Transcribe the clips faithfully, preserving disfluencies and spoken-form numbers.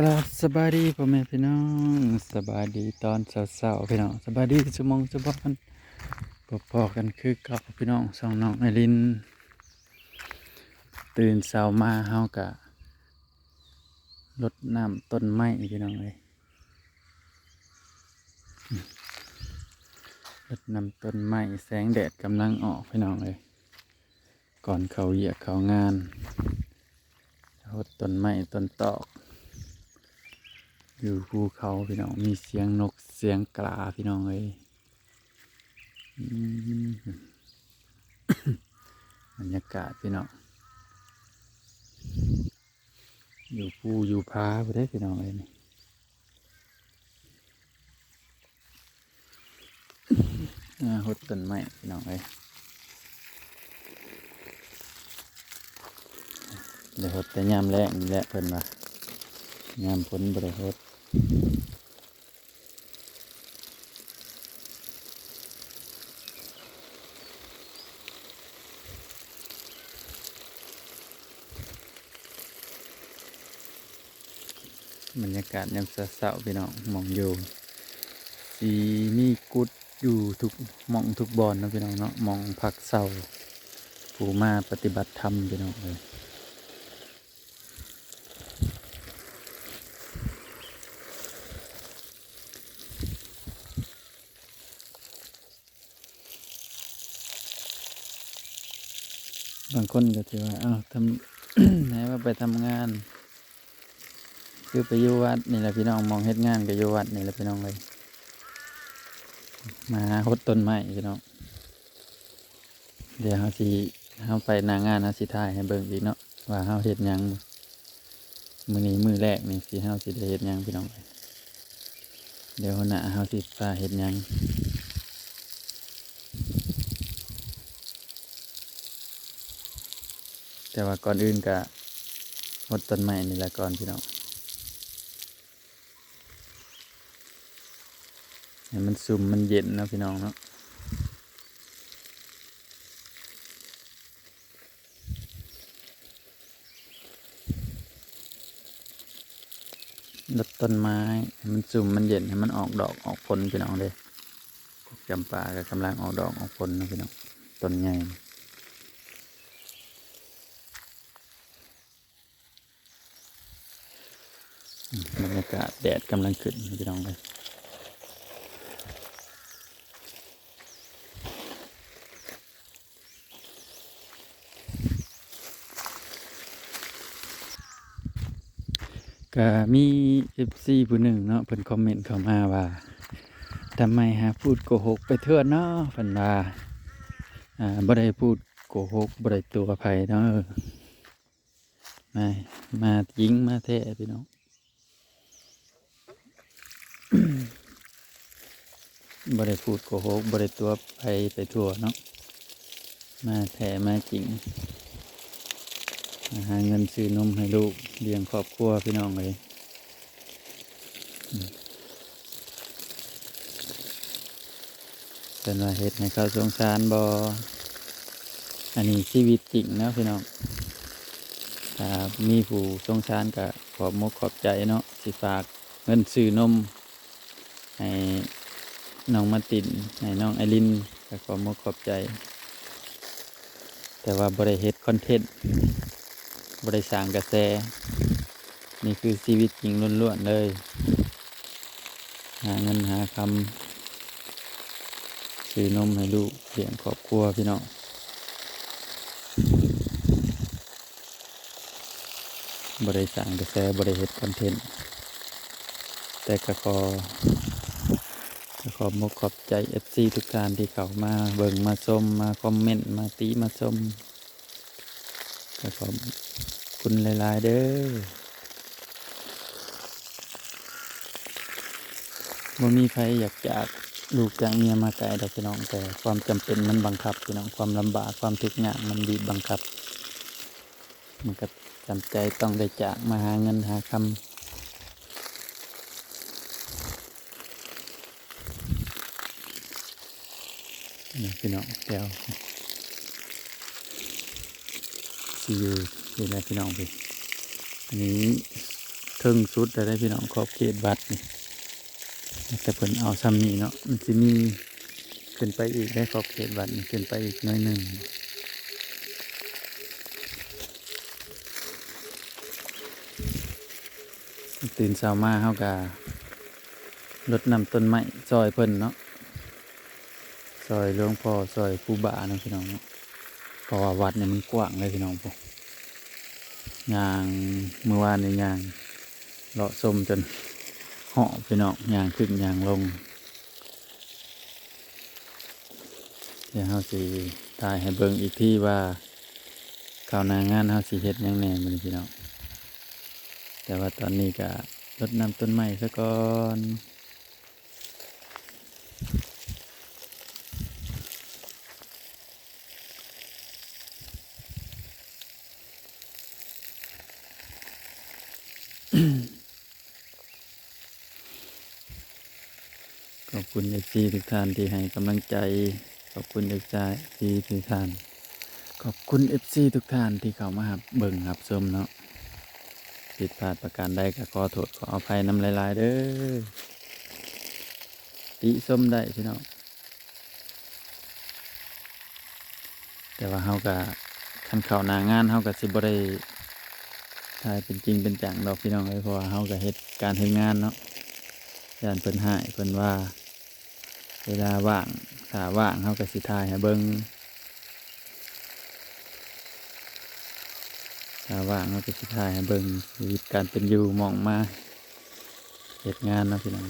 กราบสบายดีพ่อแม่พี่น้อง สบายดีตอนเช้าๆพี่น้อง สบายดีสุหม่องสุบอน พบพ้อกันคือเก่าพี่น้อง ช่องน้องไอริน ตื่นเช้ามาเฮากะรดน้ำต้นไม้พี่น้องเอ้ย รดน้ำต้นไม้ แสงแดดกำลังออกพี่น้องเอ้ย ก่อนเข้าเวียกเข้างาน รดต้นไม้ต้นตอก อยู่ภูเขาพี่น้อง มีเสียงนกเสียงกาพี่น้องเอ้ย อืม บรรยากาศพี่น้อง อยู่ภูอยู่ผาพุ้นเด้พี่น้องเอ้ยนี่ อ่า รดต้นไม้พี่น้องเอ้ย ได้รดแต่ยามแล้งนี่แหละเพิ่นว่า ยามฝนบ่ได้รด บรรยากาศยามเช้าๆพี่น้อง หม่องอยู่ สิมีกุฏิอยู่ทุกหม่องทุกบ่อนเนาะพี่น้องเนาะ หม่องพักเช้า ผู้มาปฏิบัติธรรมพี่น้องเอ้ย บางคนก็สิว่า อ้าว ทำ ให้ว่าไปทำงาน คือไปอยู่วัดนี่แหละพี่น้อง หม่องเฮ็ดงานก็อยู่วัดนี่แหละพี่น้องเอ้ย มาหารดต้นไม้พี่น้อง เดี๋ยวเฮาสิ เฮาไปหน้างานเฮาสิถ่ายให้เบิ่งอีกเนาะ ว่าเฮาเฮ็ดหยัง มื้อนี้มื้อแรกนี่สิ เฮาสิได้เฮ็ดหยังพี่น้อง เดี๋ยวหัวหน้าเฮาสิพาเฮ็ดหยัง แต่ว่าก่อนอื่นก็หดต้นไม้นี่ละก่อนพี่น้อง ให้มันซุ่มมันเย็นเนาะพี่น้องเนาะ รดต้นไม้ให้มันซุ่มมันเย็น ให้มันออกดอกออกผลพี่น้องเด้อ พวกจำปาก็กำลังออกดอกออกผลนะพี่น้อง ต้นใหญ่ อืม บรรยากาศแดดกำลังขึ้นพี่น้องเอ้ย ก็มีเอฟซีผู้หนึ่งเนาะ เพิ่นคอมเมนต์เข้ามาว่า ทำไมหาพูดโกหกไปทั่วเนาะ เพิ่นว่า อ่า บ่ได้พูดโกหก บ่ได้ตั๋วไผเนาะ มา มาจริง มาแท้พี่น้อง บ่ได้พูดโกหก บ่ได้ตั๋วไผไปทั่วเนาะ มาแท้มาจริง มาหาเงินซื้อนมให้ลูก เลี้ยงครอบครัวพี่น้องเอ้ย อืม เพิ่นว่าเฮ็ดให้เขาสงสารบ่ อันนี้ชีวิตจริงเนาะพี่น้อง ถ้ามีผู้สงสารก็ขอบมกขอบใจเนาะ สิฝากเงินซื้อนมให้น้องมาติน ให้น้องไอริน ก็ขอบมกขอบใจ แต่ว่าบ่ได้เฮ็ดคอนเทนต์ บ่ได้สร้างกระแส นี่คือชีวิตจริงล้วนๆเลย หาเงินหาคำ ซื้อนมให้ลูก เลี้ยงครอบครัวพี่น้อง บ่ได้สร้างกระแส บ่ได้เฮ็ดคอนเทนต์ แต่ก็ขอ ก็ขอบมกขอบใจเอฟซีทุกท่านที่เข้ามาเบิ่งมาชม มาคอมเมนต์ มาติมาชม ก็ขอบคุณหลายๆเด้อ บ่มีไผอยากจากลูกจากเมียมาไกลดอกพี่น้อง แต่ความจำเป็นมันบังคับพี่น้อง ความลำบาก ความทุกข์ยากมันบีบบังคับ มันก็จำใจต้องได้จากมาหาเงินหาคำ นะพี่น้อง แถว สิอยู่นี่แหละพี่น้องพี่ อันนี้ ท เทิงสุดแล้วเด้อพี่น้อง ขอบเขตวัดนี่ แต่เพิ่นเอาส่ำนี้เนาะ มันสิมีขึ้นไปอีกได้ ขอบเขตวัดนี่ ขึ้นไปอีกหน่อยหนึ่ง ตื่นเช้ามาเฮากะรดน้ำต้นไม้ซอยเพิ่นเนาะ ซอยหลวงพ่อ ซอยครูบาเนาะพี่น้องเนาะ เพราะว่าวัดนี่มันกว้างเลยพี่น้อง พุ้น ย่าง มื้อวานนี่ย่างเลาะชมจนหอบพี่น้อง ย่างขึ้นย่างลง เดี๋ยวเฮาสิถ่ายให้เบิ่งอีกทีว่า ข้าวหน้างานเฮาสิเฮ็ดหยังแหน่มื้อนี้พี่น้อง แต่ว่าตอนนี้กะรดน้ำต้นไม้ซะก่อน ขอบคุณเอฟซีทุกท่านที่ให้กำลังใจ ขอบคุณเอฟซีทุกท่าน ขอบคุณเอฟซีทุกท่านที่เข้ามารับเบิ่งรับชมเนาะ ผิดพลาดประการใดก็ขอโทษขออภัยนำหลายๆเด้อ ติชมได้พี่น้อง แต่ว่าเฮากะ คันเข้าหน้างานเฮากะสิบ่ได้ถ่ายเป็นจริงเป็นจังดอกพี่น้องเอ้ย เพราะว่าเฮากะเฮ็ดการเฮ็ดงานเนาะ ย้านเพิ่นฮ้ายเพิ่นว่า เวลาว่าง ถ้าว่างเฮากะสิถ่ายให้เบิ่ง ถ้าว่างเฮากะสิถ่ายให้เบิ่งชีวิตการเป็นอยู่หม่องมาเฮ็ดงานเนาะพี่น้อง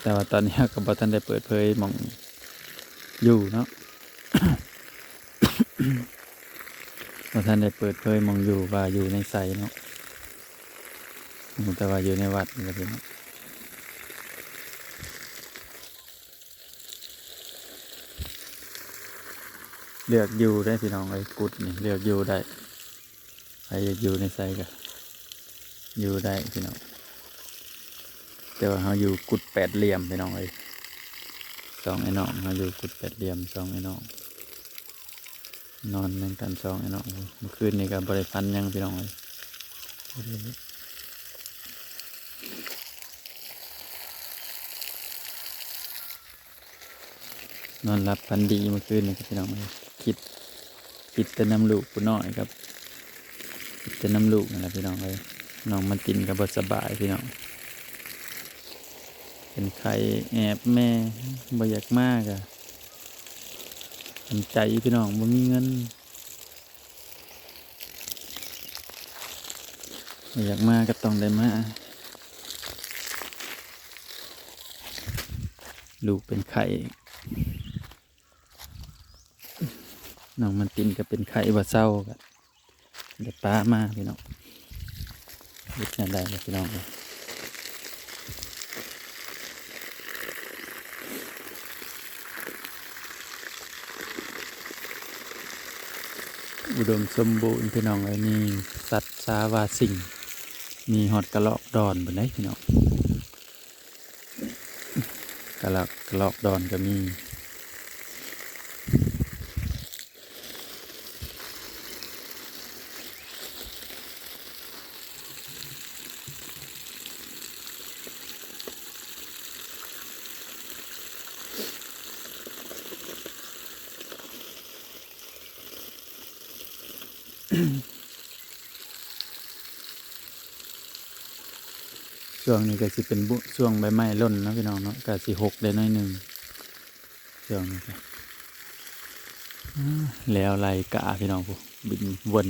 แต่ว่าตอนนี้เฮากะบ่ทันได้เปิดเผยหม่องอยู่เนาะ บ่ทันได้เปิดเผยหม่องอยู่ว่าอยู่ในไสเนาะ ฮู้แต่ว่าอยู่ในวัดนี่แหละพี่น้อง เลือกอยู่ได้พี่น้องเอ้ย กุฏินี่เลือกอยู่ได้ ใครอยากอยู่ในไสก็อยู่ได้พี่น้อง แต่ว่าเฮาอยู่กุฏิแปดเหลี่ยมพี่น้องเอ้ย สองไอ้น้อง เฮาอยู่กุฏิแปดเหลี่ยม สองไอ้น้อง นอนนำกันสองไอ้น้อง เมื่อคืนนี้ก็บ่ได้ฝันหยังพี่น้องเอ้ย นอนหลับฝันดีเมื่อคืนนี้ครับพี่น้องเอ้ย คิด คิดแต่นำลูกผู้น้อยครับ คิดแต่นำลูกนั่นแหละพี่น้องเอ้ย น้องมันตินก็บ่สบายพี่น้อง เป็นไข้แอบแม่ บ่อยากมาก็ทำใจพี่น้อง บ่มีเงิน บ่อยากมาก็ต้องได้มา ลูกเป็นไข้ น้องมันตินก็เป็นไข้บ่เซา ก็ได้ปะมาพี่น้อง เฮ็ดแนวใดล่ะพี่น้องเอ้ย อุดมสมบูรณ์พี่น้องเอ้ย มีสัตว์สาว่าสิ่ง มีฮอดกะรอกดอนพุ้นเด้พี่น้อง กะรอก กะรอกดอนก็มี ช่วงนี้ก็สิเป็นบุ ช่วงใบไม้หล่นเนาะพี่น้องเนาะ ก็สิหกได้หน่อยหนึ่ง ช่วงนี้ก็ อ่า แล้วไล่กาพี่น้อง พุ้น บินวน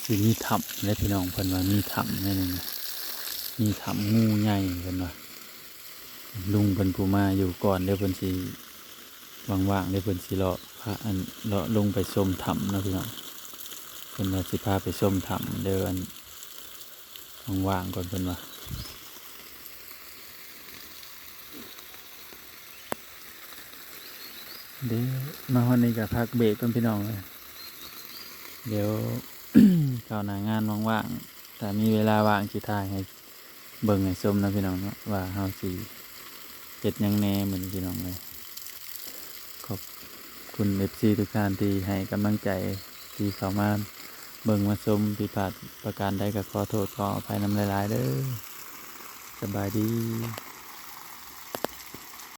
สิมีถ้ำเด้พี่น้อง เพิ่นว่ามีถ้ำแนวหนึ่งนะ มีถ้ำงูใหญ่เพิ่นว่า ลุงเพิ่นผู้มาอยู่ก่อน เดี๋ยวเพิ่นสิว่างๆ เดี๋ยวเพิ่นสิเลาะพา อัน เลาะลงไปชมถ้ำเนาะพี่น้อง เพิ่นว่าสิพาไปชมถ้ำเด้อ อัน ว่างๆ ก่อนเพิ่นว่า เด้ มาฮอดนี้ก็พักเบรกก่อนพี่น้องเอ้ย เดี๋ยว คราวหน้างานว่างๆ ถ้ามีเวลาว่างสิถ่ายให้เบิ่งให้ชมนะพี่น้องเนาะ ว่าเฮาสิเฮ็ดหยังแหน่มื้อนี้พี่น้องเอ้ย ขอบคุณ เอฟซี ทุกท่านที่ให้กำลังใจ ที่เข้ามาเบิ่งมาชม ผิดพลาดประการใดก็ขอโทษขออภัยนำหลายๆ เด้อ สบายดี